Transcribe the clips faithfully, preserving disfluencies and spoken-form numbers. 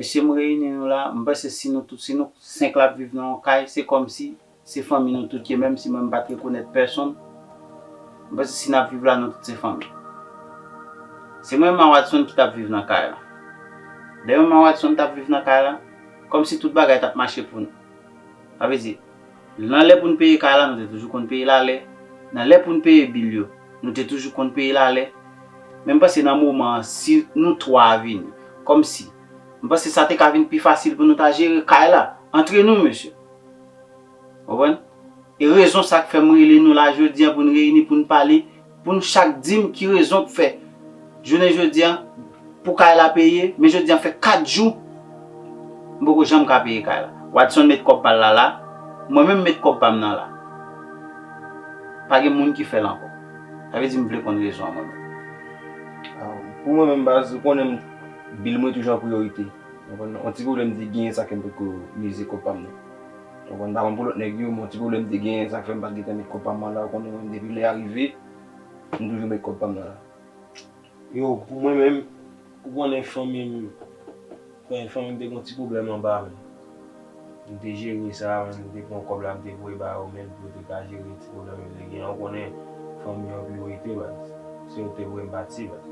Mesye, m reyini nou la, m panse si nou tout, si nou senk la ap viv nan yon kay, se kòmsi se fanmi nou tout ye, menm si mwen m pa t rekonèt pèsonn. M panse si n ap viv la, nou tout se fanmi. Se mwen menm a Watson ki t ap viv nan kay la. Lè mwen menm a Watson t ap viv nan kay la, kòmsi tout bagay t ap mache pou nou. Sa vle di, nan lè pou n peye kay la, nou te toujou konn peye l alè. Nan lè pou n peye bil yo, nou te toujou konn peye l alè. Men m panse nan moman an, si nou twa vini, kòmsi, m panse sa te ka vin pi fasil pou nou ta jere kay la, antre nou, mesye. Ou konprann? E rezon sa k fè m rele nou la jodi a pou n reyini, pou n pale, pou n chak di m ki rezon k fè jounen jodi a pou kay la peye, men jodi a fè kat jou m poko janm ka peye kay la. Watson met kòb pa l la la, mwen menm m met kòb pa m nan la. Pa gen moun ki fè l ankò. Sa vle di m vle konn rezon an mwen menm. Ah, pou mwen menm baz, ou konnen m, bil mwen toujou an priyorite. Ou konprann? Yon ti pwoblèm te genyen sa k fè m poko mize kòb pa m nan. Ou konprann? M pa konn pou lòt nèg yo, men yon ti pwoblèm te genyen sa k fè m pa t gentan met kòb pa m nan la. Ou konnen mwen depi lè a rive, m toujou met kòb pa m nan la. Yo, pou mwen menm, ou konnen fanmi m, konnen fanmi m te gen yon ti pwoblèm anba men. M te jere sa, men m te pran kòb la, m te voye ba yo, men pou yo te ka jere ti pwoblèm yo te gen. Ou konnen fanmi an priyorite, baz. Se yo te voye m pati, baz.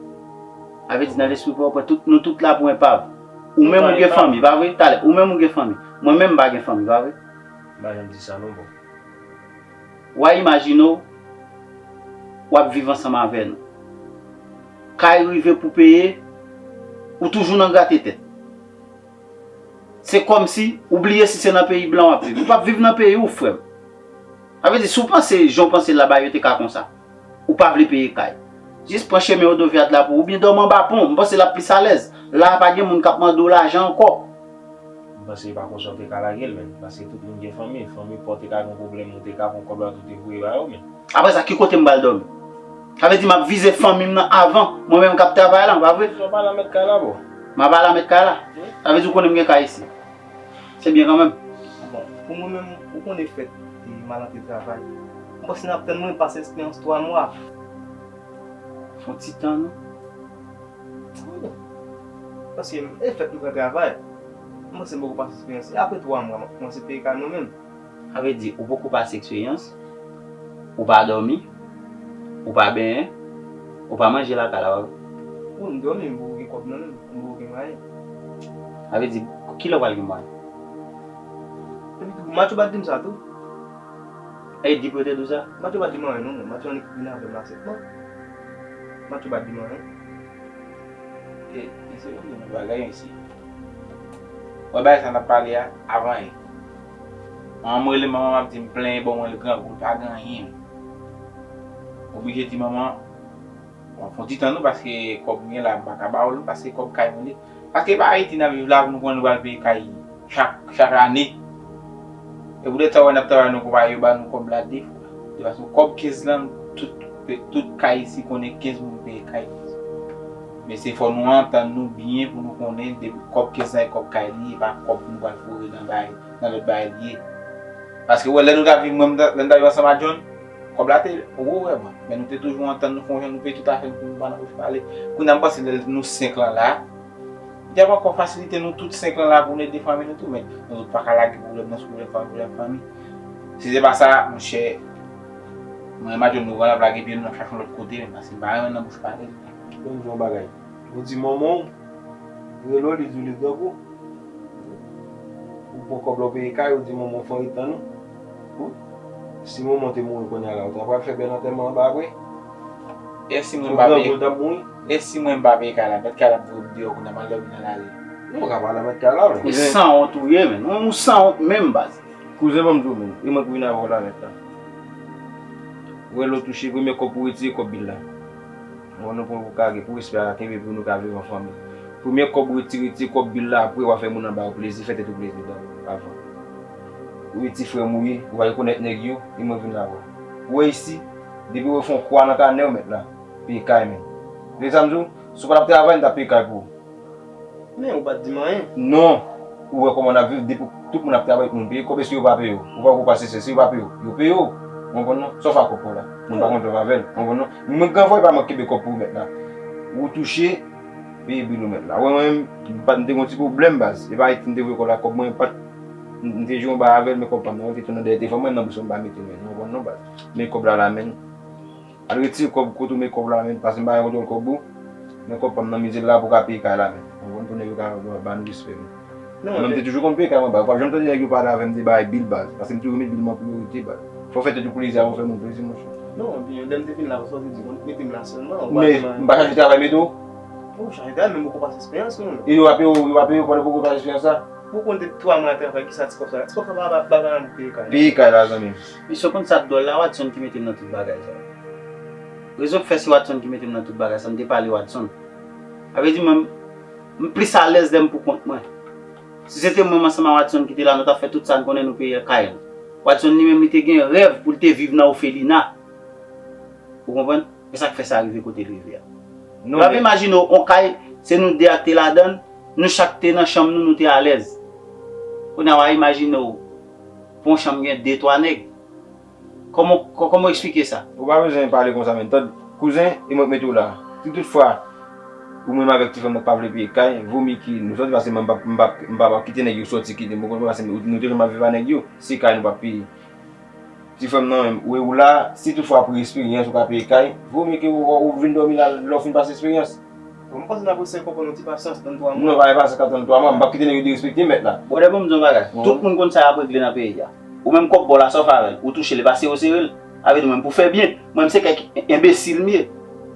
Sa vle di nan lespri pa w, pran tout, nou tout la pou enpav. Ou menm ou gen fanmi, pa vre? Talè, ou menm ou gen fanmi. Mwen menm m pa gen fanmi, pa vre? M pa janm di sa non, bro. W a imajine w, w ap viv ansanm avè nou. Kay rive pou peye, ou toujou nan grate tèt. Se kòmsi ou bliye si se nan peyi blan w ap viv. Ou p ap viv nan peyi w, frè m. Sa vle di, si w panse jan w panse laba yo te ka konsa, ou pa vle peye kay, jis pran chemen Odovyad la pou ou, oubyen dòmi anba pon. M panse l ap plis alèz. La a pa gen moun k ap mande w lajan ankò. M panse e pa konsa w te ka lage l, menn. Paske tout moun gen fanmi. Fanmi pa w te ka gen yon pwoblèm, ou te ka pran kòb la, ou te voye ba yo, menn. Apre sa, ki kote m pral dòmi? Sa vle di m ap vize fanmi m nan avan mwen menm k ap travay la, pa vre? Ou pa la mèt kay la, bro. M ap ala mèt kay la? Wi. Sa vle di ou konnen m gen kay isi. Se byen kanmenm. Bon, pou mwen menm, ou konnen fèt e m al antre travay. M panse n ap tann mwen pase eksperyans twa mwa. Fon ti tan, non? Wi. Paske e fèt m pral travay. M panse m poko pase eksperyans. E apre twa mwa, m ap kòmanse peye kay mwen menm. Sa vle di, ou poko pase eksperyans, ou pa dòmi, ou pa benyen, ou pa manje lakay la, pa vre? Wi, m dòmi, m poko gen kòb nan men m, m poko gen mwayen. Sa vle di, kilè w pral gen mwayen? Epi tou, Matyo pa t di m sa tou. E di pou yo te di w sa? Matyo pa t di m anyen non, Matyo annik vin avè m la senpman. Matyo pa t di m anyen. E, mesye, yo di nou bagay isi. Wè bagay sa n ap pale a, avan ye. Manman m rele manman m ap di m plenyen, bon, mwen l grangou, l pa gen anyen. Oblije di manman, bon, fon ti tan non, paske kòb mwen la, m pa ka ba w l, paske kòb kay mwen li. Paske e pa Ayiti n ap viv la pou nou konnen nou pral peye kay chak, chak ane. E poutèt sa w wè n ap travay nan konpayi, yo ba nou kòb la de fwa. De fason, kòb kenz lan, tout, tout kay isi konnen kenz moun peye kay kenz. Men se fò nou antann nou byen pou nou konnen depi kòb kenz lan e kòb kay li ye, e pa kòb pou nou pral foure nan bay, nan lòt bagay li ye. Paske w wè, lè nou t ap viv, mwen, lè n t ap viv ansanm ak John, kòb la te wo vrèman. Men nou te toujou antann nou, fè yon jan nou peye tout afè n pou nou pa nan bouch pale. Kounye a, m panse lè nou senk lan la, li t ap ankò fasilite nou tout senk lan la pou nou ede fanmi nou tou, men nou tout pa ka lage pwoblèm nan sou pwoblèm fanmi, pwoblèm fanmi. Si se pa sa, monchè, mwen imajine nou pral ap lage pye nou, n ap chache yon lòt kote, men paske m pa renmen nan bouch pale. Ban m di yon bagay. Ou di manman w, rele w, li di w li grangou. Ou pran kòb la w peye kay, ou di manman w fè yon ri tann ou. Si manman w te mouri kounye a la, ou ta pral fè bèl antèman anba apre? E si mwen pa peye, e si mwen pa peye kay la, mèt kay la ap voye m deyò kounye a, m al dòmi nan lari. Non, ou ka pa al mèt kay la, men. Ou sanwont ou ye, men. Ou sanwont menm, baz. Kouzen, ban m di w, men. E mwen ki vin avè w la, mèt la. Rele w touche, premye kòb pou retire kòb bil la. Bon, nou pran pou kage, pou respè a kenbe, pou nou ka viv an fanmi. Premye kòb ou retire, retire kòb bil la, apre w a fè moun an ba yo plezi, fè tèt ou plezi avan. Ou e ti frè m ou ye, ou pa rekonèt nèg yo, e mwen vin avè w. Ou wè isi, depi w fè yon kwa nan kanè w, mèt la, peye kay, men. Tande sa m di w? Si w pa t ap travay, m t ap peye kay pou ou. Men ou pa t di m anyen. Non. Ou wè kòman n ap viv, depi tout moun ap travay pou moun peye kòb, èske yo pa peye w? Ou pa wè ou pase se, si yo pa peye w, yo peye w. Ou konprann non? Sa w fè ak kòb pa w la? Moun pa konn jòf avè l. Ou konprann non? Mwen gran vwa pa mwen kenbe kòb pou ou mèt la. Ou touche, Peye bil ou mèt la. Wè, mwen menm, m pa t, m te gen yon ti pwoblèm, baz. E pa Ayiti m te voye kòb la, kòb mwen pa t, m, m te jwe yon bagay avè l, men kòb pa m nan, mwen te tounen dèyè telefòn mwen, nan bouch mwen, m pa mete men, nou konprann non, baz. Men kòb la la, men. Al retire kòb kote w met kòb la, men, paske m pa gen kontwòl kòb ou. Men kòb pa m nan, m itilize l la pou ka peye kay la, men. Ou konprann, pou nèg yo ka ba nou respè, men. Non, mwen, m te toujou konn peye kay mwen, baz. Ou p ap janm tande nèg yo pale avè m de bay bil, baz. Paske m toujou met bil mwen an priyorite, baz. Fò w fè tèt ou plezi avan w fè moun plezi, monchè. Non, epi lè m te vin la, ou sot di, mete m la sèlman, ou pa... Men, m pa chache travay mete w? Ou chache travay, men poko pase esperyans, non. E yo pa peye w, yo pa peye w pandan poko pase esperyans la? Pou konn te twa mwa travay, kisa ti kòb sa la? Ti kòb sa pa, pa, pa, pa nan peye kay la. Peye kay la, zanmi m. Misye konn sa k dwòl la, Watson ki mete m nan tout bagay sa yo. Rezon k fè se Watson ki mete m nan tout bagay sa, m te pale Watson. Sa vle di mwen, m plis alèz lè m pou kont mwen. Si se te mwen, mwen ansanm a Watson ki te la, nou t ap fè tout sa n konnen nou peye kay nou. Watson li menm, li te gen rèv pou l te viv nan ofelina. Ou konprann? E sa k fè sa rive kote l rive a. Non, w ap men imajine w, yon kay, se nou de a k te ladan l, nou chak te nan chanm nou, nou te alèz. Kounye a, w a imajine w, pou yon chanm gen de, twa nèg. Kòman, kò-, kòman w eksplike sa? Ou pa bezwen pale konsa, men. Tande, kouzen, e mwen k mete w la. Si toutfwa, ou menm avèk ti frè m nan pa vle peye kay, vomi ke nou sòti, paske mwen m p ap, m p ap, m p ap kite nèg yo sòti kite m, ou konprann, paske nou, nou te janm ap viv a nèg yo, se kay nou p ap peye. Ti frè m nan menm, ou e ou la, si toutfwa pou eksperyans ou ka peye kay, vo mye ke ou, ou vin dòmi la lè w fin pase eksperyans. Bon, m panse n ap reseye konprann yon ti pasyans, tann twa mwa. Non, pa gen pasyans ka tann twa mwa, m p ap kite nèg yo derespekte mèt la. Brother, bon, m di w yon bagay. Tout moun konn sa y ap regle nan peyi a. Ou menm kòb bò la, sa w fè avè l? Ou touche l, e pa se w sere l. Sa vle di, ou menm pou fè byen, mwen menm se kèk enbesil m ye.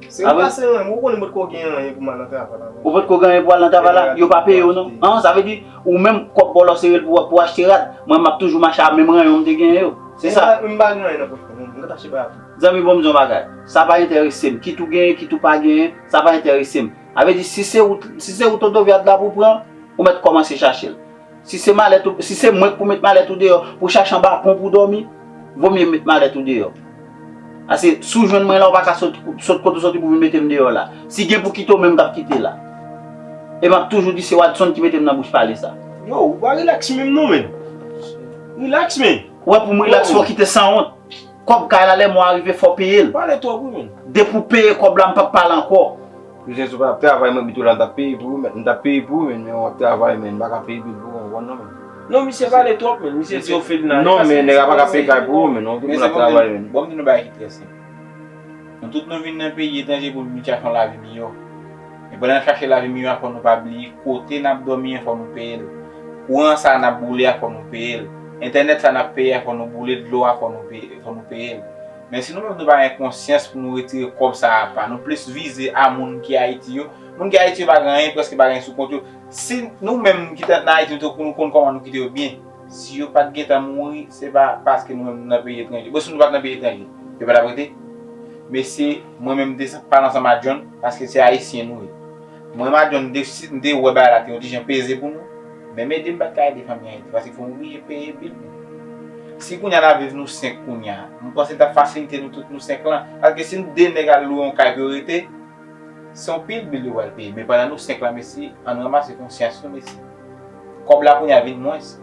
Se ou pa sere anyen, ou konnen m potko gen anyen pou m al nan travay la. Ou potko gen anyen pou al nan travay la, yo pa peye w non. An, sa vle di, ou menm kòb bò la w sere l pou, pou achte rad, mwen m ap toujou mache a menm ranyon m te genyen yo. Se sa. M pa, m pa gen anyen nan pòch mwen, m ka tache bay a tou. Zanmi, bon, m di yon bagay. Sa pa enterese m. Kit ou genyen, kit ou pa genyen, sa pa enterese m. Sa vle di, si se wout, si se wout otovyad la pou pran, ou mèt kòmanse chache l. Si se malèt ou, si se mwen k pou met malèt ou deyò, pou chache anba pon pou dòmi, vo mye met malèt ou deyò. Paske si w jwenn mwen la, ou pa ka sot, sot kote w soti pou vin mete m deyò la. Si gen pou kite w, menm k ap kite la. E m ap toujou di se Watson ki mete m nan bouch pale sa. Yo, ou pa rilaks menm non, men. Rilaks, men. Ou wè, pou m rilaks, fò w kite sanwont. Kòb kay la, lè mwa a rive, fò w peye l. Pale twòp wi, men. Depi w peye kòb la, m p ap pale ankò. Kouzen, si w pa t ap travay, mwen, bito la, m t ap peye pou ou, men. M t ap peye pou ou, men, men w ap travay, men, m pa ka peye bil pou ou, w konprann non, men. Non, misye pale twòp, men. Misye di ofelina. Non, men, nèg la pa ka peye kay pou ou, men, non, tout moun ap travay, men. Bon, m di nou bagay ki trè senp. Nou tout nou vin nan peyi etranje pou nou vin chache yon lavi miyò. Men pandan n ap chache lavi miyò a, fò nou pa bliye kote n ap dòmi an, fò nou peye l. Kouran sa n ap boule a, fò nou peye l. Entènèt sa n ap peye a, fò nou boule, dlo a, fò nou peye, fò nou peye l. Men si nou menm nou pa gen konsyans pou nou retire kòb sa a pa nou, plis vize a moun ki Ayiti yo, moun ki Ayiti yo pa gen anyen, prèske pa gen sou kont yo. Si nou menm ki t nan Ayiti, nou te, pou nou konn kòman nou kite yo byen, si yo pa t gentan mouri, se pa paske nou menm nou nan peyi etranje. Bon, si nou pa t nan peyi etranje, yo pa t ap rete. Mesye, mwen menm m te pale ansanm a John, paske se Ayisyen nou ye. Mwen menm a John, m te, si, m te wè bagay la te yon ti jan peze pou nou. Menm ede m pa t ka ede fanmi Ayiti, paske fò m oblije peye bil nou. Si kounye a n ap viv nou senk kounye a, m panse l t ap fasilite nou tout nou senk lan. Paske si nou de nèg al lwe yon kay pou yo rete, se yon pil bil yo pral peye. Men pandan nou senk lan, mesye, ann ranmase konsyans nou, mesye. Kòb la kounye a vin mwens.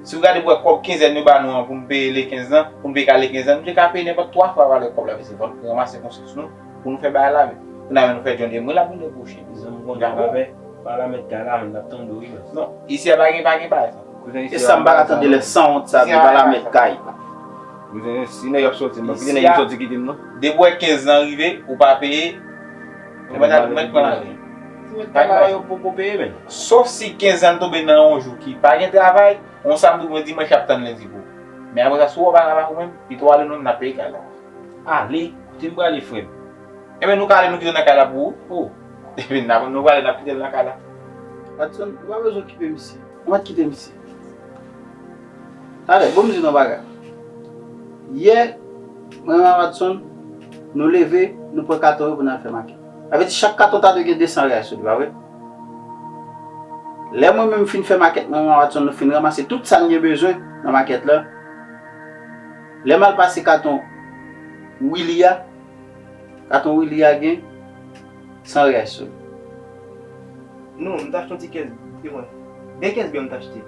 Si w gade pou wè kòb kenzèn yo ba nou an pou n peye le kenz lan, pou n peye kay le kenz lan, nou te ka peye nenpòt twa fwa valè kòb la, mesye. Fò n ranmase konsyans nou pou nou fè bagay la, men. Kounye a, men nou fè John e mwen l ap vin repwoche. Zanmi, bon, pa pè, pa la mèt kay la, men n ap tande w wi, men. Non, isi a pa gen, pa gen bagay sa. E sa m pa ka tande lè sanwont sa, vin pa la mèt kay. Kouzen, si nèg ap sòti, m pa kite nèg yo sòti kite m non. Depi w wè kenz lan rive, ou pa peye, ou mèt al, ou mèt pran lari. Travay yo poko peye, men. Sof si kenz lan tonbe nan yon jou ki pa gen travay, yon samdi oubyen dimanch y ap tann lendi pou ou. Men apre sa, si w wè w pa travay ou menm, pito w ale non, n ap peye kay la. Ale, kote m prale, frè m? Ebyen, nou ka ale, nou kite l nan kay la pou ou. Oh. Ebyen, n ap, nou prale, n ap kite l nan kay la. Watson, ou pa bezwen okipe misye. Ou mèt kite misye. Talè, bon, m di nou yon bagay. Yè, mwen menm a Watson, nou leve, nou pran katon yo pou n al fè makèt. Sa vle di chak katon ta dwe gen de san reyal sou li, pa vre? Lè mwen menm m fin fè makèt, mwen menm a Watson, nou fin ranmase tout sa n gen bezwen nan makèt la. Lè m al pase katon Willy a, katon Willy a gen san reyal sou li. Non, m t achte yon ti kès, de mwen. De kès bè m t achte.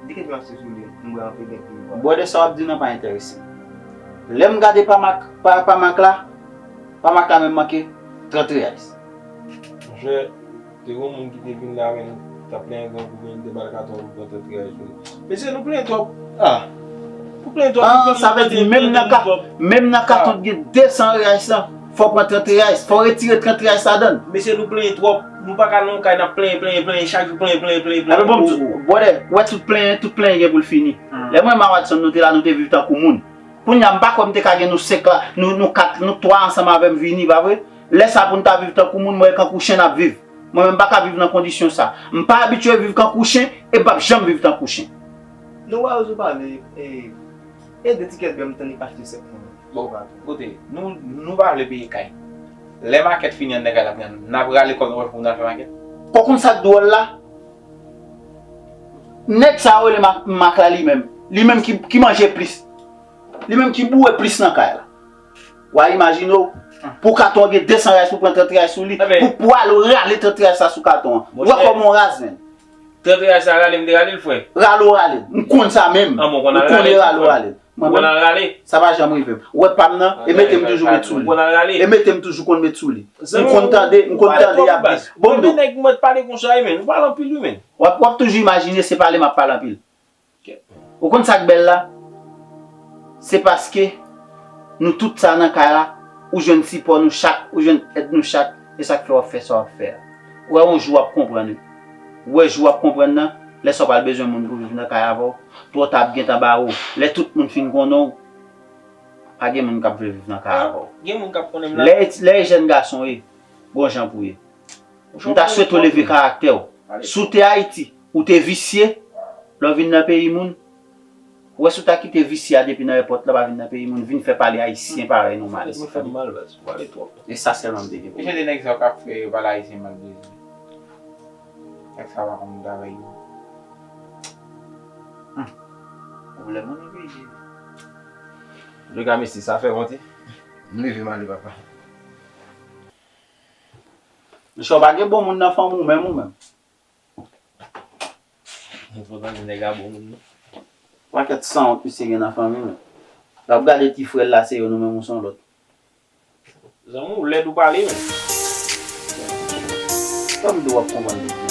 De kès bè m achte sou li, m bwè anpil, anpil. Brother, sa w ap di nan pa enterese m. Lè m gade pa mak, pa, pa mak la, pa mak la menm manke trant reyal. Monchè, Te gen yon moun ki te vin la, men, t ap plenyen grangou, men li te ba l katon pou pran trant riyal sou li. Mesye, nou plenyen twòp. Ah. Nou plenyen twòp. Ah, sa vle di, menm nan ka, menm nan katon ki gen de san riyal sa, fò w pran trant riyal, fò w retire trant riyal ladan l. Mesye, nou plenyen twòp. Nou pa ka nan yon kay, n ap plenyen, plenyen, plenyen, chak jou plenyen, plenyen, plenyen, plenyen. Apre, bon, m di w, brother, ou wè tout plenyen, tout plenyen gen pou l fini. Lè mwen, Mawadson, nou te la, nou te viv tankou moun. Kounye a, m pa kwè m te ka gen nou senk la, nou, nou kat, nou twa ansanm avè m vini, pa vre? Lè sa pou n ta viv tankou moun, mwen kankou chen n ap viv. Mwen menm m pa ka viv nan kondisyon sa. M pa abitye viv kankou chen e m p ap janm viv tankou chen. Nou wè ou pale, e, e de tikèt bè m tann li achte sèt moun. Bon, koute, nou, nou pa vle peye kay. Lè makèt fini anndan kay la, n ap rale kòb nou poch pou n al fè makèt. Ou konn sa k dwòl la? Nèg sa yo rele Mak, Mak la li menm. Li menm ki, ki manje plis. Li menm ki boure plis nan kay la. W a imajine w, pou katon gen de san riyal pou pran trant riyal sou li, pou, pou al rale trant riyal sa sou katon an. Ou wè kòman w raz, menn. Trant riyal sa rale, m te rale l, frè. Rale w rale. M konn sa menm. Ou konnen rale w rale. Mwen menm, sa pa janm rive m. Ou wè pa m nan, e mete m toujou met sou li. E mete m toujou konn met sou li. M konn tande, m konn tande y ap di. Bon, men nèg mwen pale konsa, wi, menn. Ou pale anpil, wi, menn. W ap, w ap toujou imajine se pale m ap pale anpil. Ou konn sa k bèl la? Se paske nou tout sa nan kay la, ou jwenn sipò nou chak, ou jwenn èd nou chak, e sa k fè w ap fè sa w ap fè a. Ou wè yon jou w ap konprann wi. Ou wè jou w ap konprann nan, lè sa w pral bezwen moun pou viv nan kay avè w, pòt ap gentan bare w. Lè tout moun fin konnen w, pa gen moun k ap vle viv nan kay avè w. Gen moun k ap konnen m la. Lè, lè e jèn gason ye, gon jan pou ye. M ta swete w leve karaktè w. Si w te Ayiti, ou te visye, lè w vin nan peyi moun, ou wè si w ta kite visye a depi nan èpòt la, pa vin nan peyi moun, vin fè pale ayisyen parèy nou mal. Sa fè m mal, baz. Ou pale twòp. E sa sèlman m te gen pou. Mesye, de nèg sa yo k ap fè yo pale ayisyen mal, Jezi. Nèg sa yo pa konn travay yo. Pwoblèm moun nan peyi. Legamesi, sa fè m honte. M leve m ale, papa. Mesye, w pa gen bon moun nan fanmi w menm, ou menm. Ou tande nèg la bon moun, non. Pakèt sanwont misye gen nan fanmi l, menm. L ap gade ti frè l la, se yo, nou menm, ou se yon lòt. Zanmi, ou lèd, ou pale, menm. Kòm di w ap konprann.